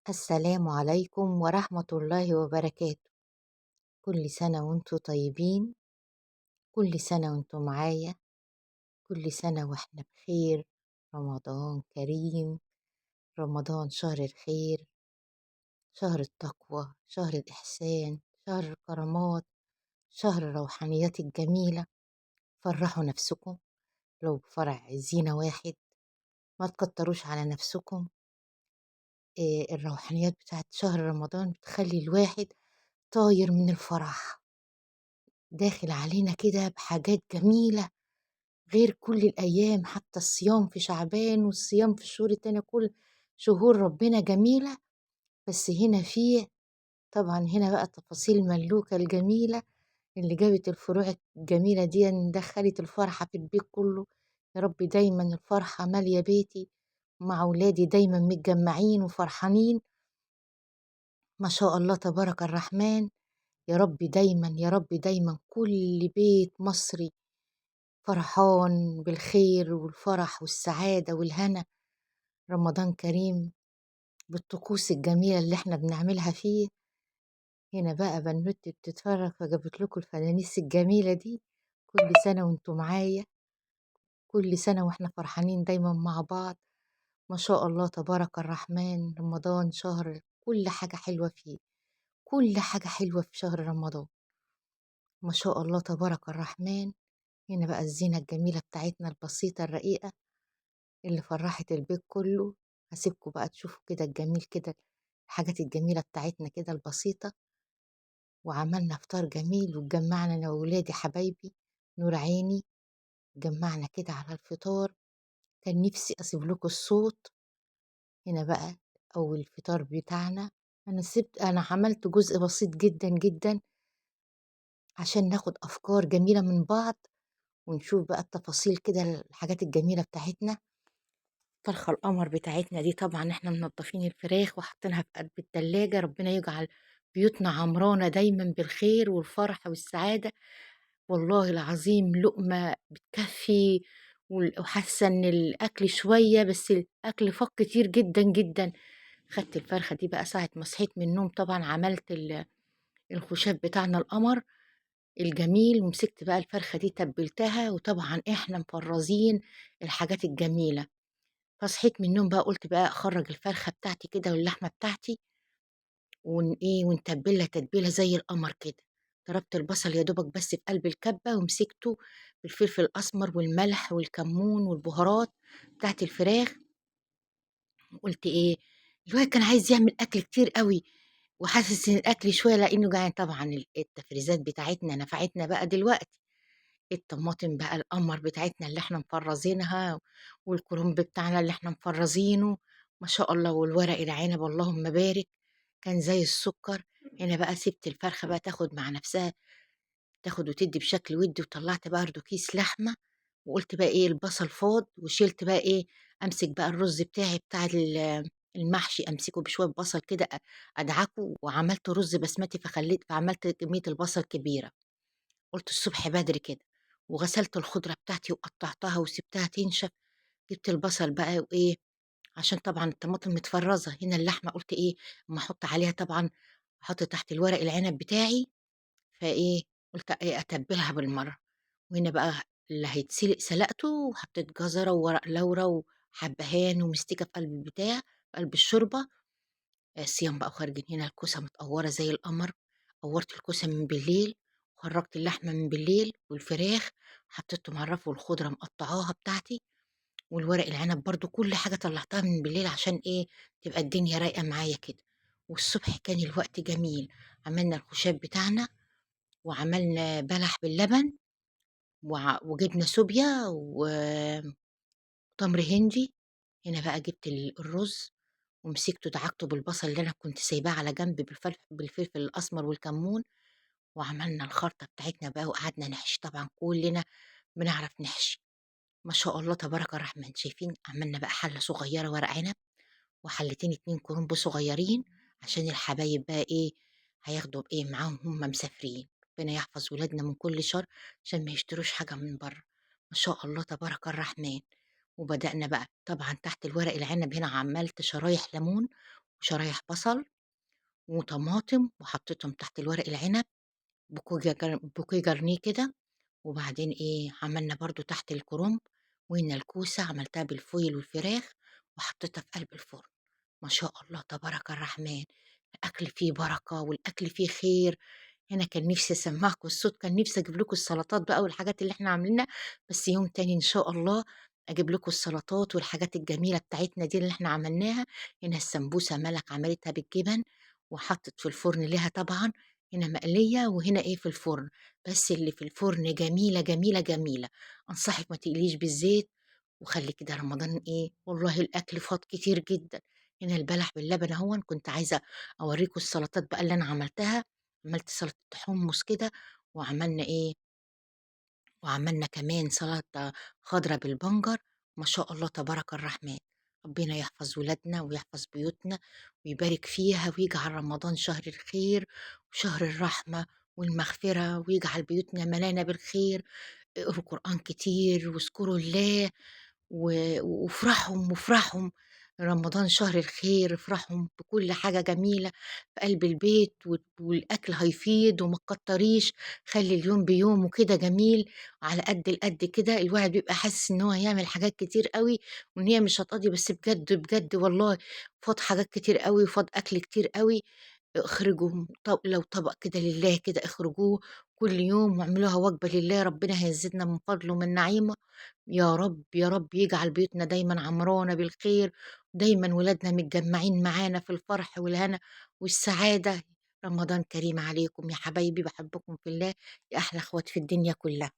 السلام عليكم ورحمة الله وبركاته. كل سنة وانتم طيبين، كل سنة وانتم معايا، كل سنة واحنا بخير. رمضان كريم، رمضان شهر الخير، شهر التقوى، شهر الإحسان، شهر الكرامات، شهر الروحانيات الجميلة. فرحوا نفسكم لو بفرع زينة واحد، ما تكتروش على نفسكم. الروحانيات بتاعت شهر رمضان بتخلي الواحد طاير من الفرح، داخل علينا كده بحاجات جميلة غير كل الأيام. حتى الصيام في شعبان والصيام في الشهور التانية، كل شهور ربنا جميلة، بس هنا فيه طبعا هنا بقى تفاصيل ملوكة الجميلة اللي جابت الفروع الجميلة دي، دخلت الفرحة في البيت كله. يا رب دايما الفرحة مالية بيتي مع ولادي، دايما متجمعين وفرحانين، ما شاء الله تبارك الرحمن. يا رب دايما، يا رب دايما كل بيت مصري فرحان بالخير والفرح والسعادة والهنا. رمضان كريم بالطقوس الجميلة اللي احنا بنعملها فيه. هنا بقى بنوتي بتتفرج فجابت لكم الفوانيس الجميلة دي. كل سنة وانتم معايا، كل سنة واحنا فرحانين دايما مع بعض، ما شاء الله تبارك الرحمن. رمضان شهر كل حاجة حلوة فيه، كل حاجة حلوة في شهر رمضان، ما شاء الله تبارك الرحمن. هنا بقى الزينة الجميلة بتاعتنا البسيطة الرقيقة اللي فرحت البيت كله. هسيبكم بقى تشوفوا كده الجميل كده، الحاجات الجميلة بتاعتنا كده البسيطة. وعملنا فطار جميل واتجمعنا أنا وولادي حبايبي نور عيني، اتجمعنا كده على الفطار. كان نفسي أسيب لكم الصوت. هنا بقى أول فطار بتاعنا، أنا عملت جزء بسيط جدا جدا عشان ناخد أفكار جميلة من بعض ونشوف بقى التفاصيل كده، الحاجات الجميلة بتاعتنا. فرخة القمر بتاعتنا دي طبعا احنا منضفين الفراخ وحاطينها في قلب التلاجة. ربنا يجعل بيوتنا عمرانة دايما بالخير والفرح والسعادة. والله العظيم لقمة بتكفي، وحاسة ان الاكل شوية بس الاكل فك كتير جدا جدا. خدت الفرخة دي بقى ساعة ما صحيت من النوم، طبعا عملت الخشاف بتاعنا القمر الجميل، ومسكت بقى الفرخة دي تبلتها، وطبعا احنا مفرزين الحاجات الجميلة. فصحيت من النوم بقى قلت بقى اخرج الفرخة بتاعتي كده واللحمة بتاعتي ونتبلها تتبيلة زي القمر كده. ضربت البصل يا دوبك بس في قلب الكبة، ومسكته بالفلفل الأسمر والملح والكمون والبهارات بتاعت الفراخ. قلت ايه، الواحد كان عايز يعمل أكل كتير قوي وحاسس إن الأكل شوية لأنه جعان. طبعا التفريزات بتاعتنا نفعتنا بقى دلوقتي. الطماطم بقى القمر بتاعتنا اللي احنا مفرزينها، والكرنب بتاعنا اللي احنا مفرزينه ما شاء الله، والورق العنب اللهم بارك كان زي السكر. هنا بقى سبت الفرخة بقى تاخد مع نفسها، تاخد وتدي بشكل ودي. وطلعت بقى برضه كيس لحمة، وقلت بقى ايه البصل فاض، وشلت بقى ايه امسك بقى الرز بتاعي بتاع المحشي، امسكه بشوية بصل كده ادعكه، وعملت رز بسمتي فعملت كمية البصل كبيرة. قلت الصبح بدري كده، وغسلت الخضرة بتاعتي وقطعتها وسبتها تنشف. جبت البصل بقى وايه عشان طبعا الطماطم متفرزه. هنا اللحمة قلت ايه اما احط عليها، طبعا احط تحت الورق العنب بتاعي، فايه قلت ايه اتبلها بالمرة. وهنا بقى اللي هيتسلق سلقته، وحطيت جزرة وورق لورا وحبهان ومستكه في قلب البتاع، في قلب الشوربة. الصيام بقى خارجين. هنا الكوسه متقوره زي القمر، قورت الكوسه من بالليل، وخرجت اللحمة من بالليل والفراخ حطيتهم على الرف، والخضره مقطعاها بتاعتي والورق العنب برضو كل حاجة طلعتها من بالليل عشان ايه تبقى الدنيا رايقة معايا كده. والصبح كان الوقت جميل، عملنا الخشاب بتاعنا وعملنا بلح باللبن وجبنا سوبيا وتمر هندي. هنا بقى جبت الرز ومسكته دعكته بالبصل اللي انا كنت سايباه على جنب بالفلفل الاسمر والكمون، وعملنا الخرطة بتاعتنا بقى وقعدنا نحشي. طبعا كلنا بنعرف نحشي ما شاء الله تبارك الرحمن. شايفين عملنا بقى حله صغيرة ورق عنب وحلتين 2 كرنب صغيرين عشان الحبايب بقى ايه هياخدوا بايه معاهم هم مسافرين. ربنا يحفظ ولادنا من كل شر عشان ما يشتروش حاجة من بره، ما شاء الله تبارك الرحمن. وبدأنا بقى طبعا تحت الورق العنب هنا عملت شرايح ليمون وشرايح بصل وطماطم، وحطيتهم تحت الورق العنب bouquet garni كده. وبعدين إيه، عملنا برضه تحت الكرنب، وهنا الكوسة عملتها بال foil والفراخ وحطيتها في قلب الفرن. ما شاء الله تبارك الرحمن، الأكل فيه بركة والأكل فيه خير. هنا كان نفسي أسمعكم الصوت، كان نفسي أجيب لكم السلطات بقى والحاجات اللي إحنا عاملينها، بس يوم تاني إن شاء الله أجيب لكم السلطات والحاجات الجميلة بتاعتنا دي اللي إحنا عملناها. هنا السمبوسة ملك عملتها بالجبن وحطت في الفرن ليها طبعا، هنا مقلية وهنا إيه في الفرن، بس اللي في الفرن جميلة جميلة جميلة. أنصحك ما تقليش بالزيت، وخلي كده رمضان إيه، والله الأكل فاض كتير جدا. هنا البلح باللبن أهون، كنت عايزة أوريكم السلطات بقى اللي أنا عملتها. عملت سلطة حمص كده، وعملنا إيه، وعملنا كمان سلطة خضرة بالبنجر. ما شاء الله تبارك الرحمن، ربنا يحفظ ولادنا ويحفظ بيوتنا ويبارك فيها، ويجعل رمضان شهر الخير وشهر الرحمة والمغفرة، ويجعل بيوتنا ملانة بالخير. اقروا قرآن كتير واذكروا الله وافرحهم وافرحهم، رمضان شهر الخير، افرحهم بكل حاجة جميلة في قلب البيت، والأكل هيفيض وما تكتريش، خلي اليوم بيوم وكده جميل على قد القد كده. الواحد بيبقى حاسس إن هو هيعمل حاجات كتير قوي وإن هي مش هتقضي، بس بجد بجد والله فاض حاجات كتير قوي وفاض أكل كتير قوي. اخرجوا لو طبق كده لله كده، اخرجوه كل يوم واعملوها وجبة لله، ربنا هيزيدنا من فضله ومن نعيمه يا رب. يا رب يجعل بيوتنا دايما عمرانة بالخير، دايما ولادنا متجمعين معانا في الفرح والهنا والسعادة. رمضان كريم عليكم يا حبايبي، بحبكم في الله يا أحلى أخوات في الدنيا كلها.